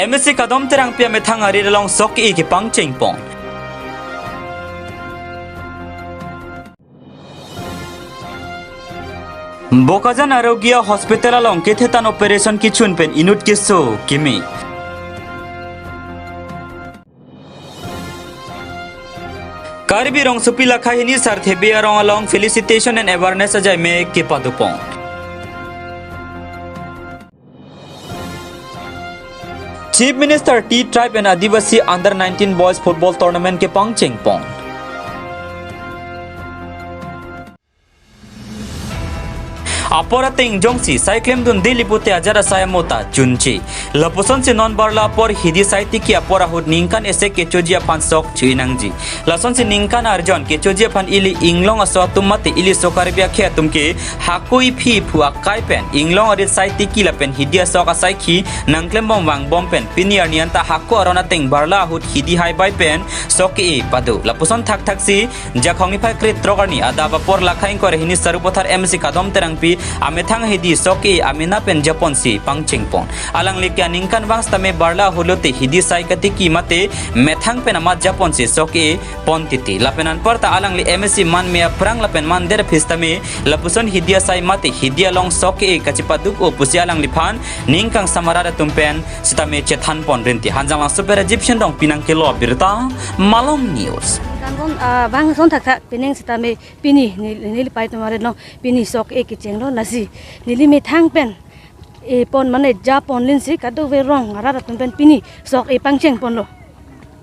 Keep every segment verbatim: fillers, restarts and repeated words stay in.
M A C Kadom Terangpi amethang arit along sok-e kepangcheng pon. Bokajan Arogya Hospital along kethetan operation kechun pen inut keso keme. Karbi Rongsopi Lakha Hini Sarthebe Arong along felicitation and awareness ajai me kepadopon. Chief Minister Tea Tribe and Adivasi Under nineteen Boys Football Tournament kepangcheng pon. Apor ateng jongsi sai klemdun deli pute ajat asai amota chunche. Lapusonsi non barla apor hidi sai tiki apor ahut ningkan isi kechoji aphan sok chui nangji. Lasonsi ningkan arjon kechoji aphan ili inglong aso atum mate ili so Karbi akhei atum ke hako iphi iphu akai pen inglong arit sai tiki lapen hidi asok asaikhi nangklembom vangbom pen pini arni anta hako aron ateng barla ahut hidi hai bai pen sok-e pado. Lapuson thakthaksi Jakhong niphai kre-throk arni adap apor Lakha ingkoi ra hini Sarupathar M A C Kadom Terangpi amethang hidi sok-e amena pen japonsi pangcheng pon. Alangli ke aningkanvang sitame barla ahut lote hidi sai katiki mate methang pen amat japonsi sok-e pon titi. Lapen anparta alangli M A C manme aphrang lapen mandir aphi sitame lapuson hidi asai mate hidi along sok-e kachepaduk-o pusi alangliphan ning kangsam arat atum pen sitame chethan pon rinti. Hanjanglangso pen Rajiv Shenrong pinang kelo abirta Malong News. Kan kon, ah, bang son thakthak pining sitame pini neli, neli pai tumare long pini sok-e kechenglo lasi neli methang pen e pon mane japon linsi kadokave rong arat atum pen pini sok-e pangcheng ponlo.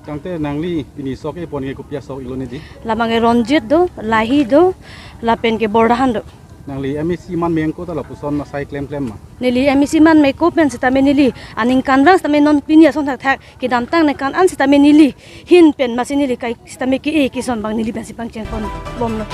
Tangte nangli pini sok-e pon ke kopi asok ilo niji? Labang ke Ronjit do, Lahi do, lapen ke Bordahan do. Nangli M A C manme ko ta lapuson asai klemklem ma? Neli M A C manme ko pen sitame neli aningkanvang sitame non pini ason thakthak kedamtang ningkan an sitame neli hin pen masi neli kai sitame ke-e keson abang neli pensi pangcheng ponbomlo.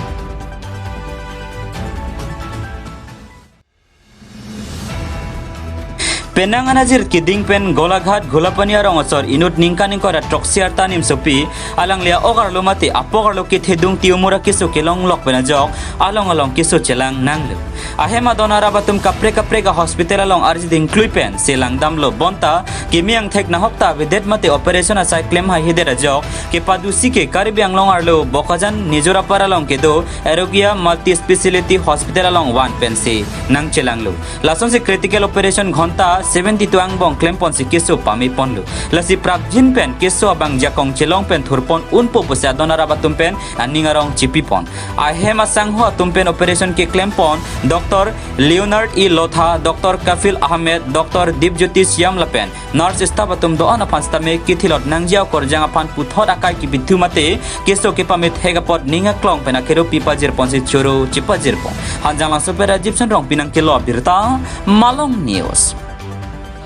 Penang anajir keding pen Golaghat Golapani arong asor inut ningkan ingkoi ra throksi arta nimsopi alangli a-ok arlo mate apok arlo kethedung tumor akeso kelonglok pen ajok along along keso chelang nanglo. Ahem adon arap atum kaprek kaprek a-hospital along arjiding klui pen selangdamlo bonta keme angthek nahokta avedet mate operation asai klem haihedet ajok kepadusi ke Karbi Anglong arlo Bokajan Nijorapara along kedo Arogya Multi Speciality Hospital along van pensi nangchelanglo. Lasonsi critical operation ghonta seventy-two angbong klemponsi keso pame ponlo. Lasi prapjin pen keso abang jakong chelong pen thurpon unpo pusi adon arap atum pen aning arong chipipon. Ahem asangho atum pen operation keklempon Doctor Leonard E Lotha, Doctor Kafil Ahmed, Doctor Dipjyoti Shyam lapen nurse staff atum do-an aphan sitame kethilot nangji akorjang aphan puthot akai kipithu mate keso kepamethek apot ning aklong pen akerup pipajirponsi choro chipajirpon. Hanjanglangso pen Rajiv Shenrong pinang kelo abirta Malong News.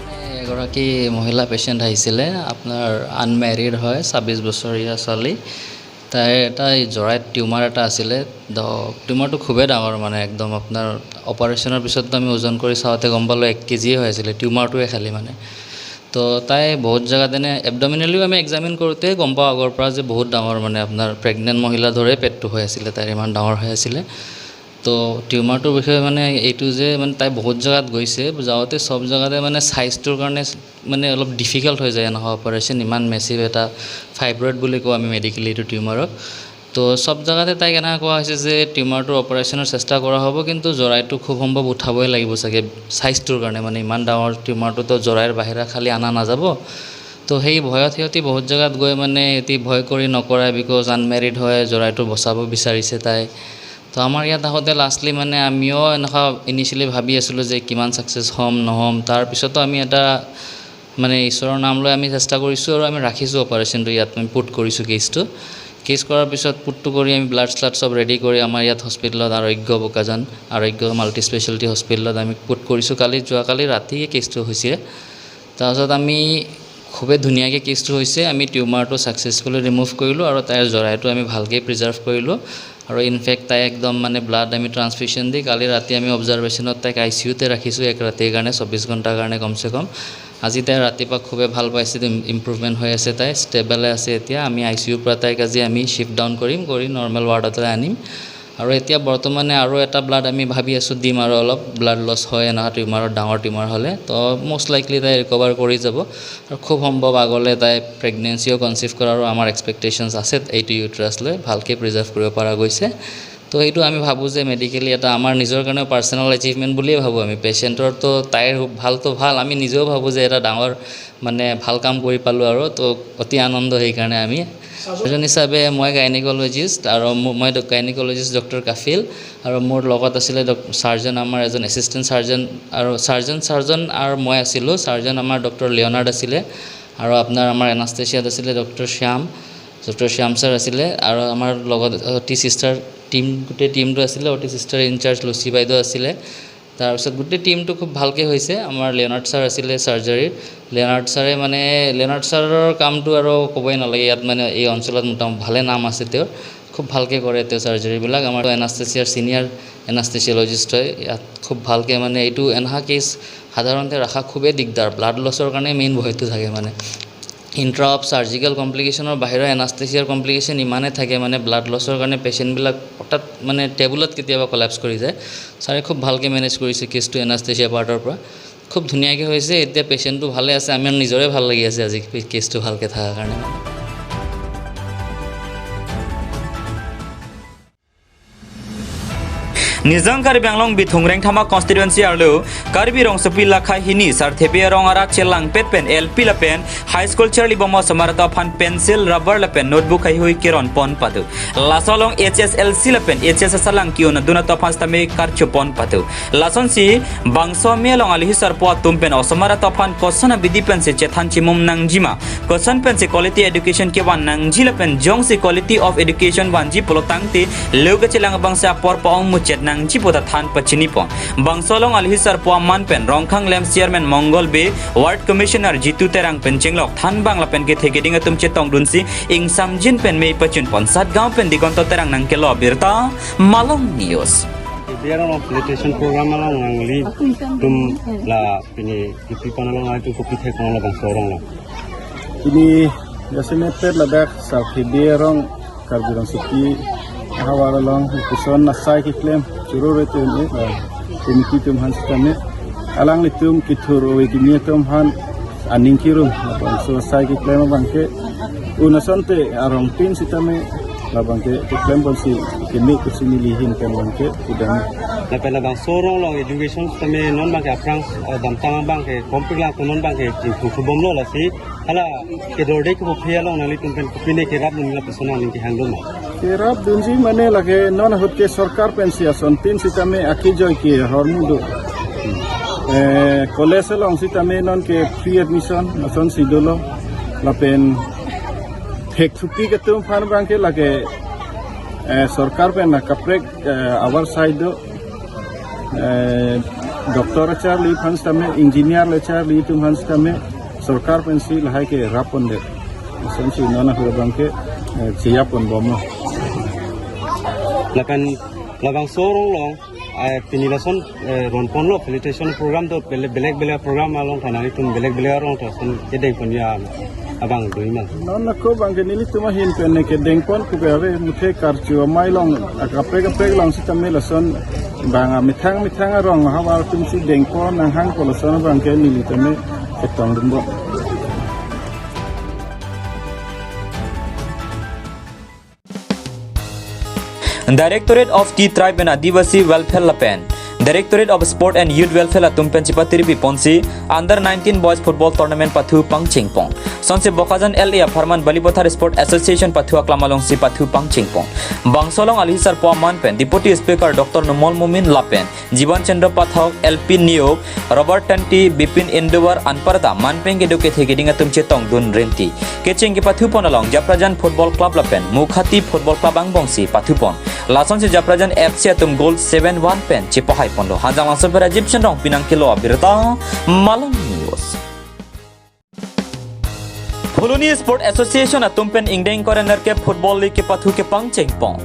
মানে এগৰাকী মহিলা পেচেণ্ট আহিছিলে, আপোনাৰ আনমেৰিড হয়, ছাব্বিছ বছৰীয়া ছোৱালী। তাইৰ এটা এই জৰাইত টিউমাৰ এটা আছিলে। দ-, টিউমাৰটো খুবেই ডাঙৰ, মানে একদম আপোনাৰ অপাৰেশ্যনৰ পিছত আমি ওজন কৰি চাওঁতে গম পালোঁ এক কেজিয়ে হৈ আছিলে টিউমাৰটোৱে খালি মানে। তো তাই বহুত জেগাত এনে এবডমিনেলিও আমি এক্সামিন কৰোঁতে গম পাওঁ আগৰ পৰা যে বহুত ডাঙৰ, মানে আপোনাৰ প্ৰেগনেণ্ট মহিলা দৰে পেটটো হৈ আছিলে, তাইৰ ইমান ডাঙৰ হৈ আছিলে। তো টিউমাৰটোৰ বিষয়ে মানে এইটো যে মানে তাই বহুত জেগাত গৈছে, যাওঁতে চব জেগাতে মানে চাইজটোৰ কাৰণে মানে অলপ ডিফিকাল্ট হৈ যায় এনেকুৱা অপাৰেশ্যন, ইমান মেচিভ এটা ফাইব্ৰইড বুলি কওঁ আমি মেডিকেলি এইটো টিউমাৰক। তো চব জেগাতে তাইক এনেকুৱা কোৱা হৈছে যে টিউমাৰটোৰ অপাৰেশ্যনৰ চেষ্টা কৰা হ'ব, কিন্তু জৰাইটো খুব সম্ভৱ উঠাবই লাগিব চাগে চাইজটোৰ কাৰণে, মানে ইমান ডাঙৰ টিউমাৰটোতো জৰাইৰ বাহিৰা খালি অনা নাযাব। তো সেই ভয়ত সিহঁতি বহুত জেগাত গৈ মানে সিহঁতি ভয় কৰি নকৰাই, বিকজ আনমেৰিড হয়, জৰাইটো বচাব বিচাৰিছে তাই। তো আমাৰ ইয়াত আহোঁতে লাষ্টলি মানে আমিও এনেকুৱা ইনিচিয়েলি ভাবি আছিলোঁ যে কিমান ছাকচেছ হ'ম নহ'ম। তাৰ পিছতো আমি এটা মানে ঈশ্বৰৰ নাম লৈ আমি চেষ্টা কৰিছোঁ আৰু আমি ৰাখিছোঁ অপাৰেশ্যনটো ইয়াত, আমি পুট কৰিছোঁ কেছটো। কেছ কৰাৰ পিছত পুটটো কৰি আমি ব্লাড শ্লাড চব ৰেডি কৰি আমাৰ ইয়াত হস্পিটেলত আৰোগ্য বোকাজান আৰোগ্য মাল্টি স্পেচিয়েলিটি হস্পিটেলত আমি পুট কৰিছোঁ। কালি, যোৱাকালি ৰাতিয়ে কেছটো হৈছে। তাৰপাছত আমি খুবেই ধুনীয়াকৈ কেছটো হৈছে, আমি টিউমাৰটো ছাকচেছফুলি ৰিমুভ কৰিলোঁ আৰু তাইৰ জৰাইটো আমি ভালকৈ প্ৰিজাৰ্ভ কৰিলোঁ। আৰু ইনফেক্ট তাই একদম মানে ব্লাড আমি ট্ৰান্সফিউজন দি কালি ৰাতি আমি অবজাৰ্ভেশ্যনত তাইক আই চি ইউতে ৰাখিছোঁ এক ৰাতিৰ কাৰণে, চৌব্বিছ ঘণ্টাৰ কাৰণে কমচে কম। আজি তাই ৰাতিপুৱা খুবেই ভাল পাইছে, ইম-, ইম্প্ৰুভমেণ্ট হৈ আছে, তাই ষ্টেবলে আছে এতিয়া। আমি আই চি ইউৰ পৰা তাইক আজি আমি শ্বিফ্ট ডাউন কৰিম, কৰি নৰ্মেল ৱাৰ্ডতে আনিম। আৰু এতিয়া বৰ্তমানে আৰু এটা ব্লাড আমি ভাবি আছোঁ দিম, আৰু অলপ ব্লাড লছ হয় এনেকুৱা টিউমাৰত, ডাঙৰ টিউমাৰ হ'লে তো মষ্ট লাইকলি তাই ৰিকভাৰ কৰি যাব। আৰু খুব সম্ভৱ আগলৈ তাই প্ৰেগনেঞ্চিও কনচিভ কৰাৰো আমাৰ এক্সপেক্টেশ্যনছ আছে। এইটো ইউট্ৰাছ লৈ ভালকৈ প্ৰিজাৰ্ভ কৰিব পৰা গৈছে। তো সেইটো আমি ভাবোঁ যে মেডিকেলি এটা আমাৰ নিজৰ কাৰণে পাৰ্চনেল এচিভমেণ্ট বুলিয়ে ভাবোঁ আমি। পেচেণ্টৰতো তাইৰ ভালতো ভাল, আমি নিজেও ভাবোঁ যে এটা ডাঙৰ মানে ভাল কাম কৰি পালোঁ আৰু। তো অতি আনন্দ। সেইকাৰণে আমি চাৰ্জন হিচাপে মই গাইনকলজিষ্ট আৰু মো- মই গাইনকলজিষ্ট ডক্টৰ কাফিল আৰু মোৰ লগত আছিলে ডক- চাৰ্জন, আমাৰ এজন এছিষ্টেণ্ট চাৰ্জন আৰু চাৰ্জন চাৰ্জন আৰু মই আছিলোঁ। চাৰ্জন আমাৰ ডক্টৰ লিঅনাৰ্ড আছিলে আৰু আপোনাৰ আমাৰ এনাষ্টেচিয়াত আছিলে ডক্টৰ শ্যাম, ডক্টৰ শ্যাম ছাৰ আছিলে আৰু আমাৰ লগত অ' টি চিষ্টাৰ টিম, গোটেই টিমটো আছিলে। অ' টি চিষ্টাৰ ইনচাৰ্জ লুচি বাইদেউ আছিলে। তাৰপিছত গোটেই টিমটো খুব ভালকৈ হৈছে। আমাৰ লিঅনাৰ্ড ছাৰ আছিলে চাৰ্জাৰীৰ। লিঅনাৰ্ড ছাৰে মানে, লিঅনাৰ্ড ছাৰৰ কামটো আৰু ক'বই নালাগে। ইয়াত মানে এই অঞ্চলত মোটামুটি ভালে নাম আছে তেওঁৰ। খুব ভালকৈ কৰে তেওঁ চাৰ্জাৰীবিলাক। আমাৰ এনাষ্টেচিয়াৰ ছিনিয়ৰ এনাষ্টেচিয়লজিষ্ট হয়। ইয়াত খুব ভালকৈ মানে এইটো এনেকুৱা কেছ সাধাৰণতে ৰখা খুবেই দিগদাৰ। ব্লাড লছৰ কাৰণে মেইন ভয়টো থাকে মানে। ইণ্ট্ৰা অফ চাৰ্জিকেল কমপ্লিকেশ্যনৰ বাহিৰে এনাষ্টেচিয়াৰ কমপ্লিকেশ্যন ইমানেই থাকে মানে ব্লাড লছৰ কাৰণে পেচেণ্টবিলাক হঠাৎ মানে টেবুলত কেতিয়াবা কলাপছ কৰি যায়। ছাৰে খুব ভালকৈ মেনেজ কৰিছে কেছটো এনাষ্টেচিয়া পাৰ্টৰ পৰা। খুব ধুনীয়াকৈ হৈছে। এতিয়া পেচেণ্টটো ভালে আছে, আমাৰ নিজৰে ভাল লাগি আছে আজি কেছটো ভালকৈ থকাৰ কাৰণে। Nijang Karbi Anglong Bithung Rengthama constituency arlo Karbi Rongsopi Lakha Hini Sarthe Bey Arong arat chelangpet pen L P lapen High School charlibom osomar atum aphan pencil, rubber lapen notebook haihui keron pon pado. Laso along H S L C lapen H S S alang ke-un adun atum aphan sitame karcho pon pado. Lasonsi bangso amei along alohi sarpo atum pen osomar atum aphan koson abidi pensi chethan chimum nangjima, koson pensi quality education kevan nangji lapen jongsi quality of education vanji pulo tangte lo kachelang abangsi apor pa-ong muchot nangji pu ta than pachini pon. Bangso along alohi sarpo aman pen Rongkhang Lamps Chairman Mongol Bey, Ward Commissioner Jitu Terang pen chenglok thanbang lapen kethe keding atum chetongdunsi ingsamjin pen mei pachun pon. Satgaon pen Digonto Terang nangkelo abirta, Malong News. Bey Arong facilitation program along nanglitum la pini kipi pon along ai tu kopi thek pon labangso arong lo. Pini jasemet ladak Sarthe Bey Arong Karbi Rongsopi ahavar along koson asai keklem choro rete ne, eh, committee atum aphan sitame alanglitum kethur ove kimi atum aphan aning kirum, labangso asai keklem abangke un asonte arong tin sitame labangke keklem ponsi keme kusi neli ahin pen abangke udang. Lapen labangso arong along education sitame non abangke aphrang, eh, damtang abangke kompik lang ko non abangke ingthung thubomlo, lasi hala kedorde kepu aphi along nanglitum pen kopine kerapdun lapuson aning kehangdun ma? Kerapdunji mane lake non ahut ke sorkar pensi asontin sitame akejoi ke ahormu do. Eh, college along sitame non ke free admission asonsi dolo. Lapen thekthupi atum aphan abangke lake, eh, sorkar pen na kaprek, eh, avar side do. Eh, doctor acharli aphan sitame, engineer le charli atum aphan sitame sorkar pensi lahai kerap pondet. Asonsi non ahut abangke, eh, cheya ponbomlo. Lapen labangso arong along, eh, pini lason, eh, ron ponlo facilitation program do, bele- belek belek program along ta nanglitum belek belek arong ta lason kedeng pon ya abang do ma? Non ako abangke nelitum ahin pen ne kedeng pon kupe ave, muthe karcho amei along akaprek kaprek along sitame lason abang amethang methang arong ahavar atumsi deng pon nanghang pu lason abangke neli tame chetongdunbom. Directorate of Tea Tribe and Adivasi Welfare lapen Directorate of Sport and Youth Welfare atum pen chepatiri pi ponsi Under nineteen Boys Football Tournament pathu pangcheng pon. Sonsi Bokajan L A apharman Balipathar Sport Association pathu aklam alongsi pathu pangcheng pon. Bangso along alohi sarpo aman pen Deputy Speaker Doctor Numal Momin lapen Jiban Chandra Pathak, L P Niyok, Robert Tanti, Bipin Induwar anparta man pen kedo kethe keding atum chetongdun rinti. Kecheng kepathu pon along Japrajan Football Club lapen Mukhati Football Club angbongsi pathu pon. Lasonsi Japrajan F C atum goal seven one pen chepahai ponlo. Hanjanglangso pen Rajiv Chandrong pi nangkelo abirta, Malong News. Phuloni Sport Association atum pen ingdeng ingkoi ra nerkep Football League kepathu kepangcheng pon.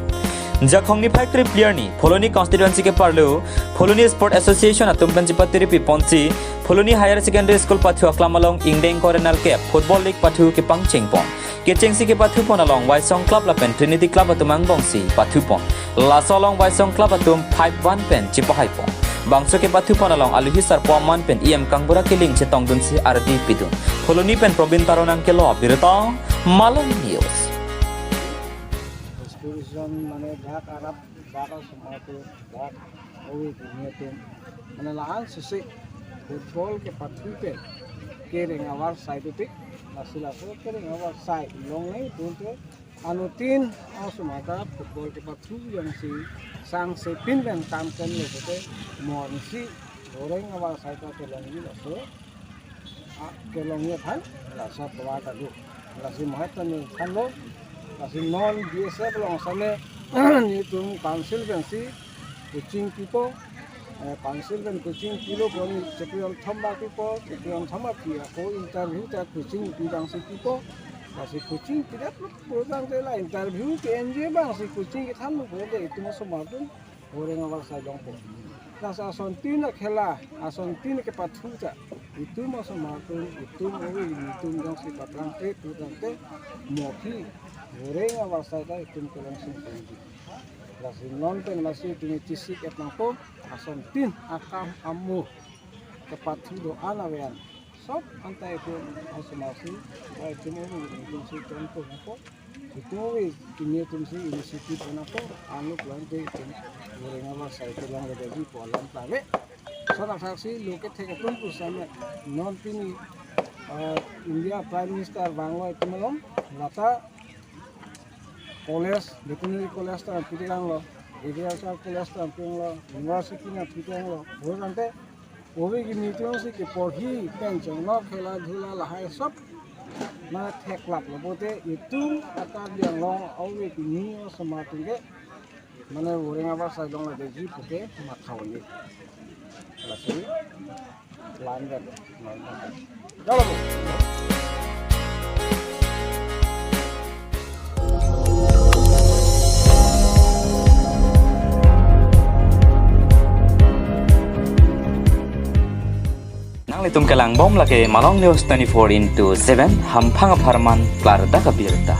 Jakhong niphai krip player ni Phuloni constituency keparlo Phuloni Sport Association atum pen chepatiri pi ponsi Phuloni Higher Secondary School pathu aklam along ingdeng ko renal kep football league pathu kepangcheng pon. Kechengsi kepathu pon along Waisong Club lapen Trinity Club atum angbongsi pathu pon. Laso along Waisong Club atum five one pen chipahai pon. Bangso kepathu pon along aluhi sarpo aman pen E M Kangbura Killing chetongdunsi ardi pidun. Phuloni pen Probin Taron angkelo abirta Malong News. School season mane dak arap dak asomar atum dak ove kini atum mane la-an sisi football kepathu pen kereng avarsai dopik. Lasi laso kereng avarsai longle atum te anuttin asomar ta football kepathu jongsi sangse pin pen kam pen lo pote monsi horeng avarsai ta kelongji laso a kelongji aphan laso tovar ta do. Lasi mohai ta ningkan lo. Lasi non B S F along same netum council pensi coaching pipo. Eh, council pen coaching pilo pon chepyon thom bak pipo, chepyon thom bak pi ako interview ta coaching pi bangsi pipo. Lasi coaching pidet lo program te la interview ke N G O bangsi coaching kethan lo pon de itum asomar atum horeng avarsai longpo. Lasi asontin akhela, asontin kepathu ta itum asomar atum, itum ove netum jongsi paprang te putang te mokhi horeng avarsai ta itum kelong sing sing. Lasi non pen lasi itum chisik et nangpo, asontin akam amo kepathu do-an ave an. Sop anta itum asomar si, ba itum ove netum si tonpo nangpo. Itum ove kini atum si initiative nangpo, anuk lang te itum horeng avarsai kelongledetji pu alam ta ave. Sodak saksi lo kethek atum pusitame non pini, eh, India Prime Minister vanglo itum along lata college, veterinary college ta pitekanglo, agriculture college ta pitekanglo, university ta pitekanglo. Bonta ante ove kimi atum si keporhi pen chengno khela dhula lahai sop mane theklap lo pote itum aKarbi Anglong ove kimi asomar atum ke mane horeng avarsai longledetji puke matha un-e. Lasi lan vet. Jalo. Nanglitum kelang bom lake Malong News twenty-four into seven, hamphang apharman klardak abirta.